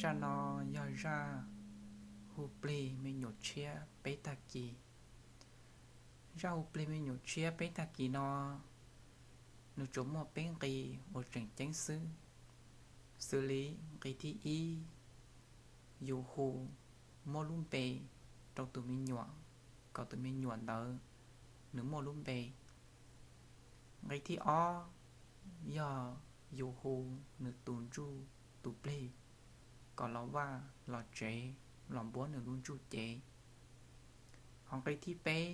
Zaj no yog zaj hu plig me nyuam tshiab peb tag kis. Zaj hu plig me nyuam tshiab peb tag kis no, nws tsuas muaj peb nqi uas tseem ceeb xwb. Xws li nqi thib ib, yus hu muab lub npe rau tus me nyuam, kom tus me nyuam ntawd nws muaj lub npe. Nqi thib ob yog yus hu nws tus ntsuj tus plig kom los vaj los tsev, los npuab nws lub ntsuj cev. Ho nqi thib peb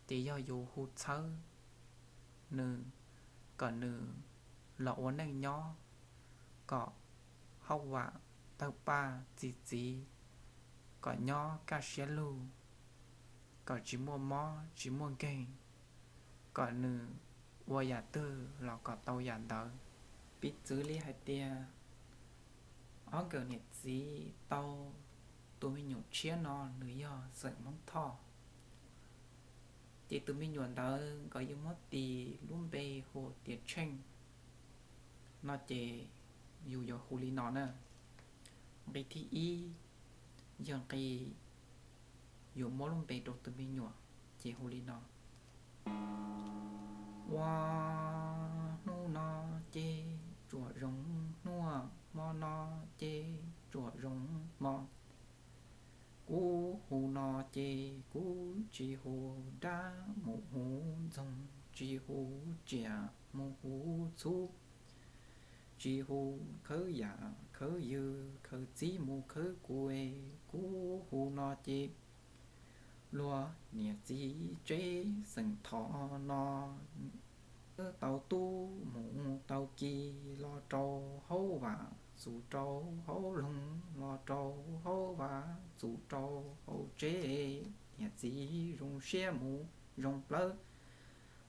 ces yog yus hu txhawb nws kom nws los ua neej nyob, kom hauj vam tawg paj txi txiv, kom nyob kaj siab lug, kom tsis muaj mob tsis muaj nkeeg, kom nws ua yam twg los kom tau yam ntawd. Piv txwv li hais tias ob nkawm niam txiv tau tus me nyuam tshiab no nws yog xeem Hmoob Thoj, ces tus me nyuam ntawd nkawd yuav muab tis lub npe hu tias Tsheej no ces yus yuav hu li no na. Nqi thib ib yog nqi yuav muab lub npe rau tus me nyuam, ces hu li no. Ua, hnub no ces tsuas zoo hnub, hmo no ces tsuas zoo hmo. Kuv hu no ces kuv tsis hu dab mus hu ntxoog, tsis hu tsiaj mus hu txhuv, tsis hu khawb yam khawb ywg, khawb txib mus khawb kuv. Kuv hu no ces luag niam txiv tsev xeem Thoj no, tau tub mus tau ki, los rau hauv vam txug rau hauv loog, los rau hauv vam txug rau hauv tsev. Niam txiv zoo siab mus zoo plawv,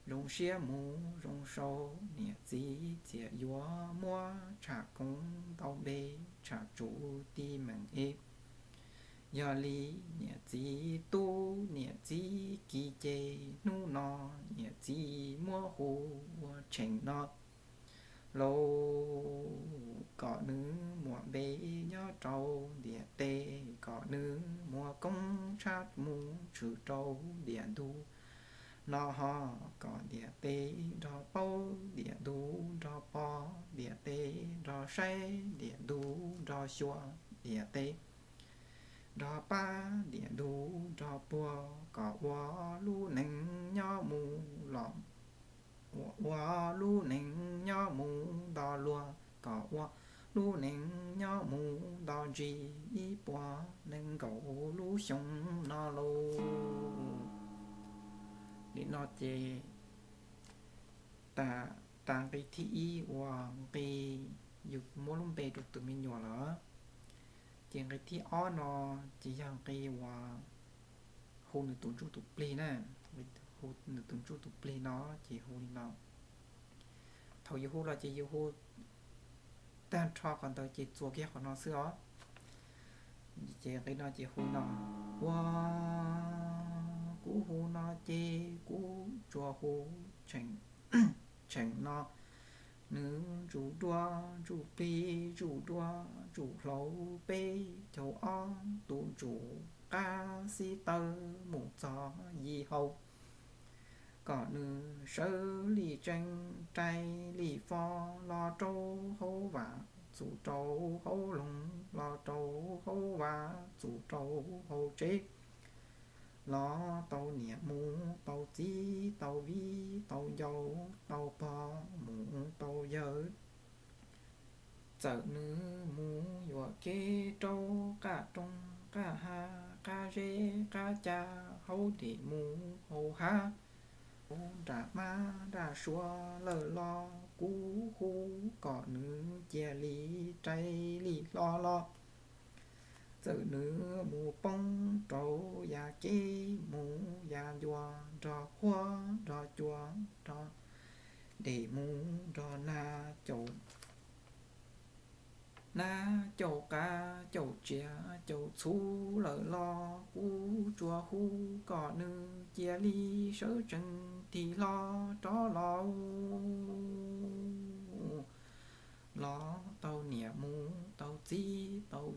zoo siab mus zoo sau, niam txiv txias yuav muab tsham koob ntau npe, tsham tsum ti meem es. Yog li niam txiv tub niam txiv ki ces hnub no niam txiv muab hu ua Tsheej no lauj. Kom nws muaj npe nyob rau ntiaj teb, kom nws muaj koob tshaj mus tshwm rau ntiaj ntug no ho, kom ntiaj teb nrog paub, ntiaj ntug nrog pom, ntiaj teb nrog saib, ntiaj ntug nrog xyuas, ntiaj teb nrog pab, ntiaj ntug nrog puag, kom ua lub neej nyob mus los, ua lub neej nyob mus nto luag, kom ua lub neej nyob mus nto ntsis ib puas nees nkaum lub xyoo no lauj. Nim no ces tas, tas nqi thib ib uas nqi yus muab lub npe rau tus me nyuam lawm, ces nqi thib ob no ces yog nqi uas hu nws tus ntsuj tus plig na. Hu nws tus ntsuj tus plig no ces hu li no. Thaum yus hu los ces yus hu tag nrho qhov ntawd ces txuas kiag qhov no xwb os. Ces nqi no ces hu no. Ua, kuv hu no ces kuv tsuas hu Tsheej no. Nws ntsuj duab ntsuj plig ntsuj duab ntsuj hlauv, peb caug ob tus ntsuj qab xib taw mus txog yim hauv. Kom nws sawv li tsees rais li fo, los rau hauv vam txug rau hauv loog, los rau hauv vam txug rau hauv tsev. Los tau niam mus tau txiv tau viv tau ncaus tau pog, mus tau yawg. Txawm nws mus yuam kev rau qab roob qab hav, qab zeb qab ca, hauv dej mus hauv hav, hauv nram mab nram suav lawm los, kuv hu kom nws cia li rais li hlo los. Txawm nws mus poob rau yav kev mus yav ncua, nrog qhuav nrog cua, nrog dej mus nrog nag caum, nag caum qav caum tsiaj caum txhu lawm los, kuv tsuas hu kom nws cia li sawv tsees tig hlo rov los. Los tau niam mus tau txiv tau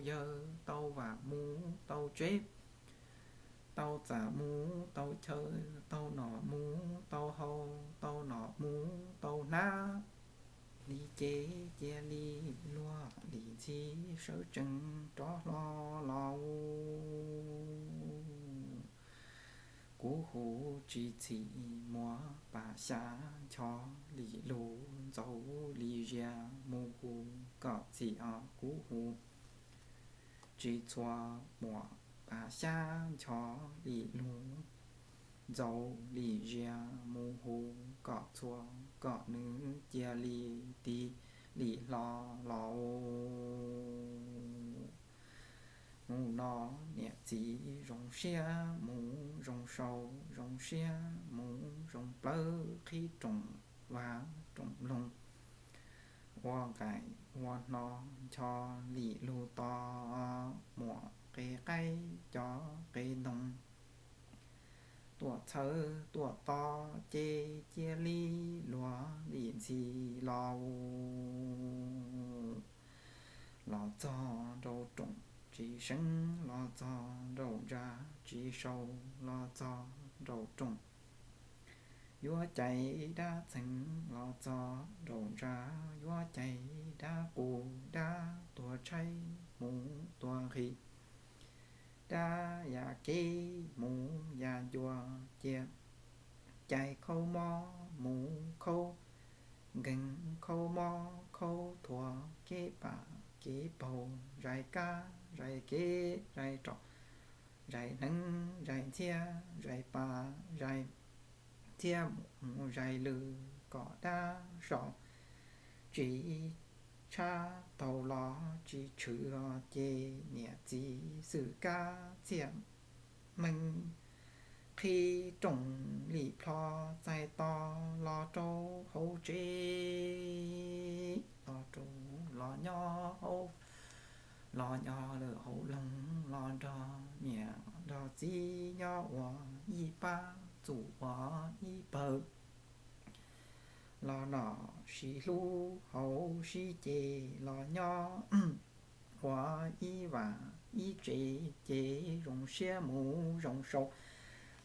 yawg, tau vam mus tau tsev, tau txam mus tau chaw, tau noj mus tau haus, tau noj mus tau hnab. Li ces cia li luag li ntxhi sawv tsees rov hlo los. Kuv hu tsis txhim muaj pas xya ncho, li lug ntxaus li zias mus hu kom txhim os kuv hu. Tsis txhua muaj pas xya ncho, li lug ntxaus li zias mus hu kom txhua, kom nws cia li tig li hlo los. Hnub no niam txiv zoo siab mus zoo sau, zoo siab mus zoo plawv, qhib rooj vag rooj loog, ua nqaim ua hno ncho, li lug to muam qe qaib cov qe ntoo, tuaj txhawb tuaj to ces cia li luag li ntxhi los. Los txog nraum rooj tsis seev, los txog nraum ntsa tsis sau, los txog nraum rooj yuav cais dab txheej, los txog nraum ntsa yuav cais dab qus, dab tuag tshaib mus tuag nqhis, dab ya kev mus ya ncua, cia cais khaub mob mus khaub nkeeg, khaub mob khaub thuas, kev pam kev paug, zais kab zais kev, zais roj zais hneev, zais ntxhiab zais pas, zais ntxhiab mus zais lw, kom dab so tsis tshab taug los tsis tshwm os ces niam txiv xwm kab txiaj meej, qhib rooj li plho txais tos los rau hauv tsev, los rau, los nyob hauv, los nyob lawm hauv loog, los nrog niam nrog txiv nyob ua ib pab, txuj ua ib pawg, los noj sib hlub haus sib ce, los nyob ua ib vam ib tsev ces zoo siab mus zoo sau,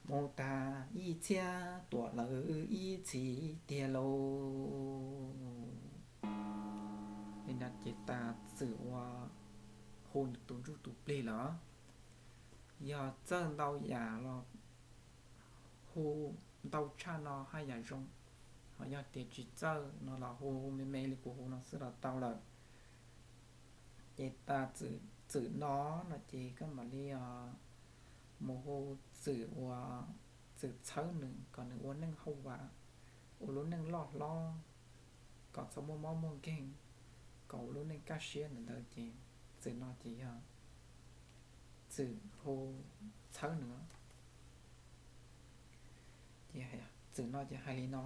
mus tag ib txhiab tuaj lawm ib txhis tiag lauj. Li no ces tas txwm uas hu nws tus ntsuj tus plig lawm. Yog txawj ntau yam los hu ntau tshaj no haj yam zoo, ho yog tias tsis txawj no los hu me me li kuv hu no xwb los tau lawm. Ces tas txwm no no ces koj mam li mus hu txwm uas txwm txhawb nws kom nws ua neej hauj vam, ua lub neej loj hlob, kom txhob muaj mob muaj nkeeg, kom ua lub neej kaj siab ntawd ces txwm no ces yog txwm hu txhawb nws. Txwm no ces hais li no: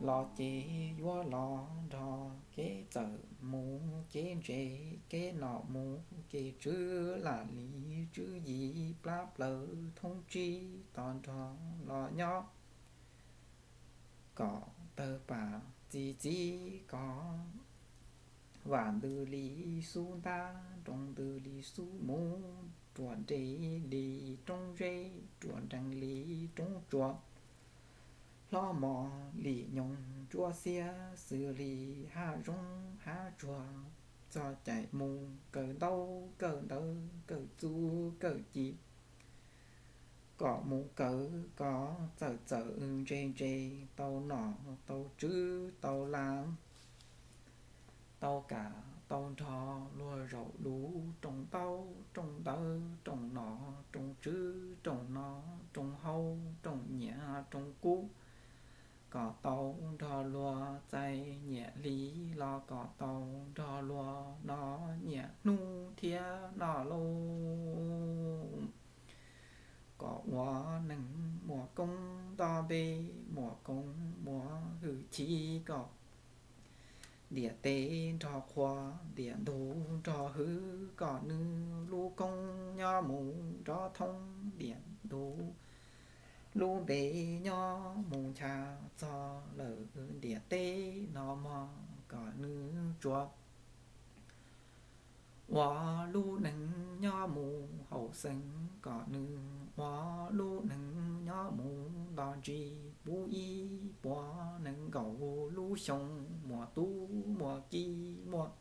Los ces yuav los nrog kev txawm mus kev ntse, kev nom mus kev tswv, lam li tswv yim plab plaws thoob tsib tos nrog los nyob, kom tawg pam txi txiv, kom vam ntws li xub ntab, nroo ntws li xub mus, ruam nres li roob zeb, ruam nrees li roob tsuas, hlob mos li nyoos ntsuab xiab, xws li hav zoov hav tsuag, txog caij mus kawm ntaub kawm ntawv kawm txuj kawm ci, kom mus kawm kom txawm txawm ntse ntse, tau nom tau tswv tau la, tau kam tau nrog luag zaum lub rooj ntaub rooj ntawv, rooj nom rooj tswv, rooj noj rooj haus, rooj nyiam rooj kub, kom tau nrog luag txais nyiam hli, los kom tau nrog luag noj nyiam hnub thiab noj lauj. Kom ua neeg muaj koob nto npe, muaj koob muaj hwj chim, kom ntiaj teb nrog qhuas, ntiaj ntug nrog hwv, kom nws lub koob nyob mus nrov thoob, ntiaj ntug lub npe nyob mus ncha txog lawm ntiaj teb no mog, kom nws tsuas Ua lub neej nyob mus haum xeeb kom nws, ua lub neej nyob mus nto ntsis, pub ib puas nees nkaum lub xyoo, muaj tub muaj ki, muaj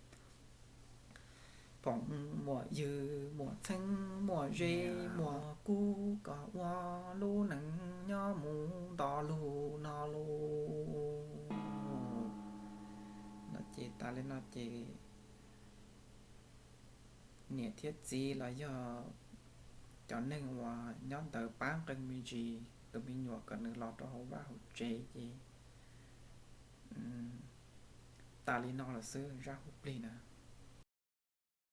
phooj muaj ywg, muaj txheeb muaj ze, muaj kub, kom ua lub neej nyob mus nto lug no lauj. No ces tas li no ces niam thiab txiv los yog cov neeg uas nyob ntawd pab nqee me ntsis tus me nyuam kom nws los rau hauv vaj hauv tsev ces tas li no lawm xwb zaj hu plig na.